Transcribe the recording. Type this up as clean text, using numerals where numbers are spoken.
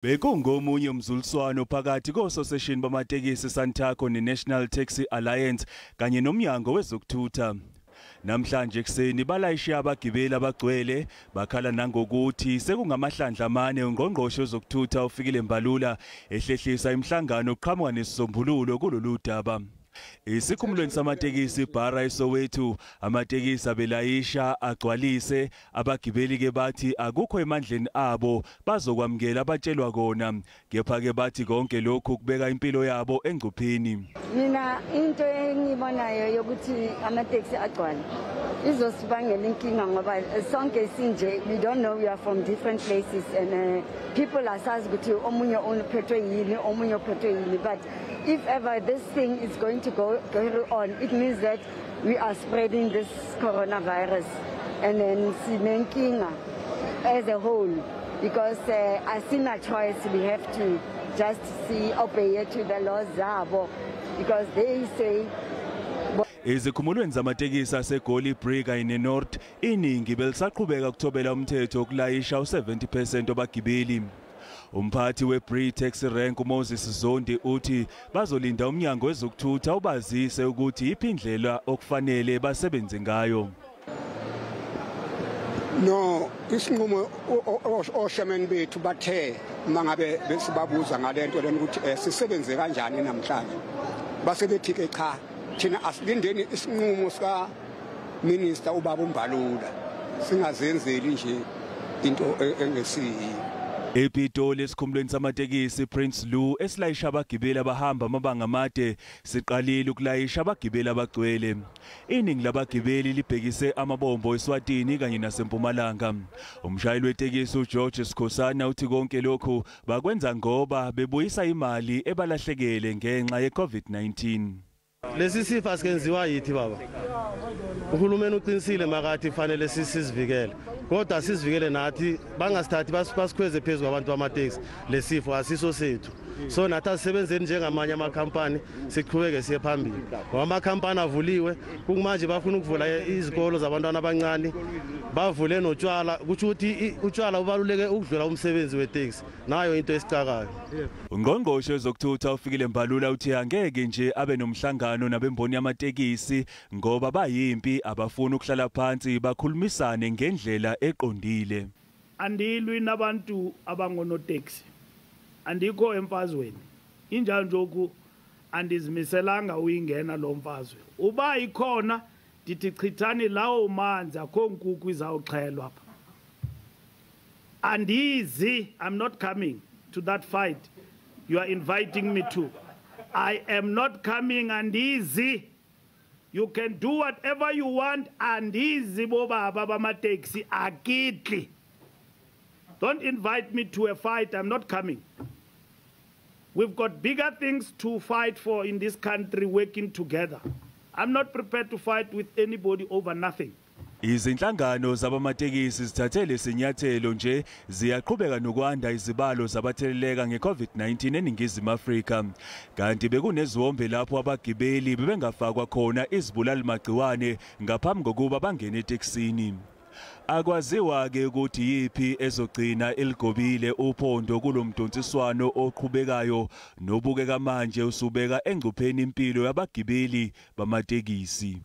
Bekungomunye umzuliswano phakathi kososeshini bamatekisi Santaco neNational Taxi Alliance kanye nomnyango wezokuthutha. Namhlanje ekuseni balayishe abagibeli abagcwele bakhala nangokuthi sekungamahlandla amane ungqongqoshe wezokuthutha uFikile Mbalula ehlehlisa imihlangano oqhamuka nesisombululo kulolu daba. Isikhumulweni samatekisi Bara eSoweto, amatekisi abelayisha agcwalise abagibeli ke bathi akukho emandleni abo bazokwamukela abatshelwa kona, kepha ke bathi konke lokhu kubeka impilo yabo engcupheni. Mina into engibonayo yokuthi amateksi agcwale izosibangela inkinga ngoba sonke sinje, we don't know, we are from different places and people asazi ukuthi omunye uphethwe yini, omunye uphethwe yini, but if ever this thing is going to go on, it means that we are spreading this coronavirus and then sinenkinga as a whole, because asina choice, we have to just see obey to the laws zabo because they say. Ezikhumulweni zamatekisi aseGoli Bree kanye neNorth, iningi belisaqhubeka ukuthobela umthetho wokulayisha u-70% wabagibeli. Umphathi weBree Taxi Rank uMoses Zondi uthi bazolinda umnyango wezokuthutha ubazise ukuthi iphi indlela okufanele basebenze ngayo. No, isinqumo oshameni bethu bathe mangabe besibabuza ngalento lena ukuthi sisebenze kanjani namhlanje, base bethi ke cha, thina asilindeni isinqumo sika minister ubaba uMbalula, singazenzeli nje into engesiyiyo. ePitoli esikhumulweni samatekisi Prince Lou esilayisha abagibeli abahamba amabanga amade siqalile ukulayisha abagibeli abagcwele. Iningi labagibeli libhekise amabombo eSwatini kanye naseMpumalanga. Umshayeli wetekisi uGeorge Sikhosana uthi konke lokhu bakwenza ngoba bebuyisa imali ebalahlekele ngenxa yeCovid-19. Lesi sifo asikenziwa yithi baba. Uhulumeni uqinisile makathi fanele sisivikele. Kodwa sizivikele nathi, bangasithathi basikhweze phezulu kwabantu bamateksi. Lesifo asiso sethu. So nathi asisebenzeni njengamanye amakhampani siqhubeke siye phambili. Ngoba amakhampani avuliwe, kumanje bafuna ukuvula izikolo zabantwana abancane, bavule notshwala, kusho ukuthi utshwala ubaluleke ukudlula umsebenzi weteksi. Nayo into esicakayo. Ungqongqoshe wezokuthutha uFikile Mbalula uthi angeke nje abe nomhlangano nabemboni yamatekisi ngoba bayimpi abafuna ukuhlala phansi bakhulumisane ngendlela eqondile. Andilwi nabantu abangonoteksi, andikho emfazweni, injalo njoku andizimiselanga uyingena lo mfazwe. Uba ikhona ndithi chithani lawo manzi, akho nkukhu izawuxhelwa apha. Andizi, I'm not coming to that fight you are inviting me to. I am not coming, andizi. You can do whatever you want, andizi bobaba bamateksi akitli. Don't invite me to a fight, I'm not coming. We've got bigger things to fight for in this country, working together. I'm not prepared to fight with anybody over nothing. Izinhlangano zabamatekisi zithathe lesinyathelo nje ziyaqhubeka nokwanda izibalo zabatheleleka ngeCovid-19 eNingizimu Afrika. Kanti bekuneziwombe lapho abagibeli bebengafakwa khona izibulali magciwane ngaphambi kokuba bangene etekisini. Akwaziwa ke ukuthi yipi ezogcina eligobile uphondo kulomdonsiswano oqhubekayo nobukeka manje usubeka engcupheni impilo yabagibeli bamatekisi.